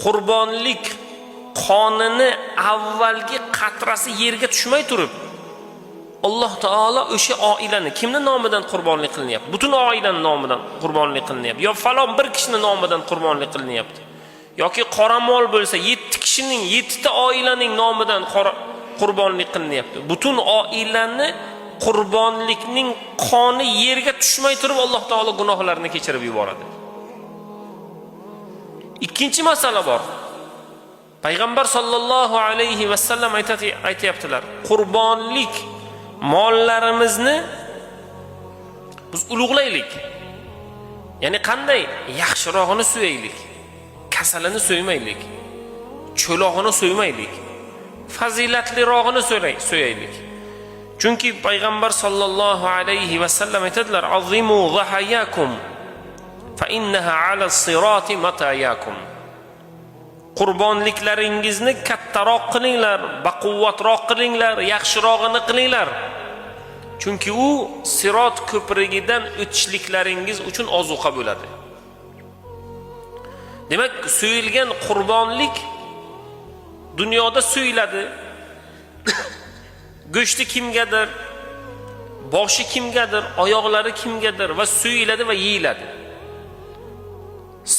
Qurbonlik qonini avvalgi qatrasi yerga tushmay turib, Alloh taolo o'sha oilani, kimni nomidan qurbonlik qilinyapti? Butun oilani nomidan qurbonlik qilinyapti. Yo falon bir kishini nomidan qurbonlik qilinyapti. Yoki qoramol bo'lsa, 7 kishining, 7 ta oilaning nomidan qurbonlik qilinyapti. Butun oilani qurbonlikning qoni yerga tushmay turib, Alloh taolo gunohlarini kechirib yuboradi. Ikkinchi masala bor. Payg'ambar sollallohu alayhi vasallam aytyaptilar: qurbonlik mollarimizni biz ulug'laylik. Ya'ni qanday yaxshirog'ini so'yaylik, kasalini so'ymaylik, cho'log'ini so'ymaylik, fazilatlirog'ini so'yaylik. Chunki payg'ambar sollallohu alayhi vasallam aytadilar: "Azimu zahayakum fa innaha ala siroti matayakum." Qurbonliklaringizni kattaroq qilinglar, baquvvatroq qilinglar, yaxshirog'ini qilinglar. Chunki u sirot ko'prigidan o'tishliklaringiz uchun ozuqa bo'ladi. Demak, so'yilgan qurbonlik dunyoda so'yiladi. Go'shti kimgadir, boshi kimgadir, oyoqlari kimgadir va so'yiladi va yeyiladi.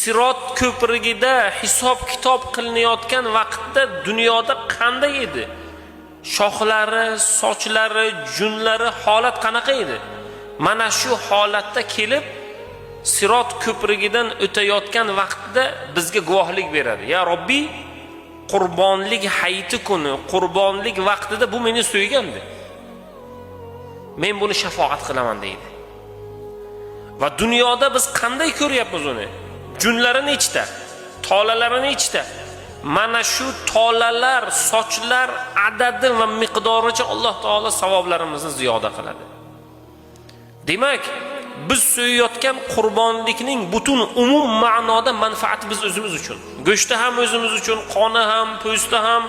Sirot ko'prigida hisob kitob qilinayotgan vaqtda dunyoda qanday edi? Shoxlari, sochlari, junlari, holat qanaqa edi? Mana shu holatda kelib, sirot ko'prigidan o'tayotgan vaqtda bizga guvohlik beradi. Ya Robbi, qurbonlik hayiti kuni, qurbonlik vaqtida bu meni so'ygandi. Men buni shafoat qilaman, deydi. Va dunyoda biz qanday ko'ryapmiz uni? Junlari nechta? Tolalari nechta? Mana shu tolalar, sochlar adadi va miqdoricha Alloh taolo savoblarimizni ziyoda qiladi. Demak, biz so'yayotgan qurbonlikning butun umum ma'noda manfaati biz o'zimiz uchun. Go'shti ham o'zimiz uchun, qoni ham, po'sti ham,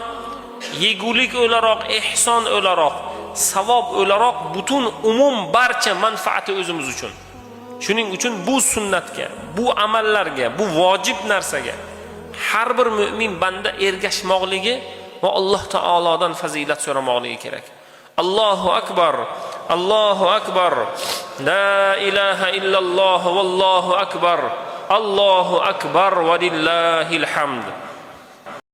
yegulik o'laroq, ehson o'laroq, savob o'laroq, butun umum barcha manfaati o'zimiz uchun. Shuning uchun bu sunnatga, bu amallarga, bu vojib narsaga har bir mo'min banda ergashmoqligi va Alloh taolodan fazilat so'ramoqligi kerak. Allohu akbar, Allohu akbar, la ilaha illalloh, vallohu akbar, Allohu akbar va lillahil hamd.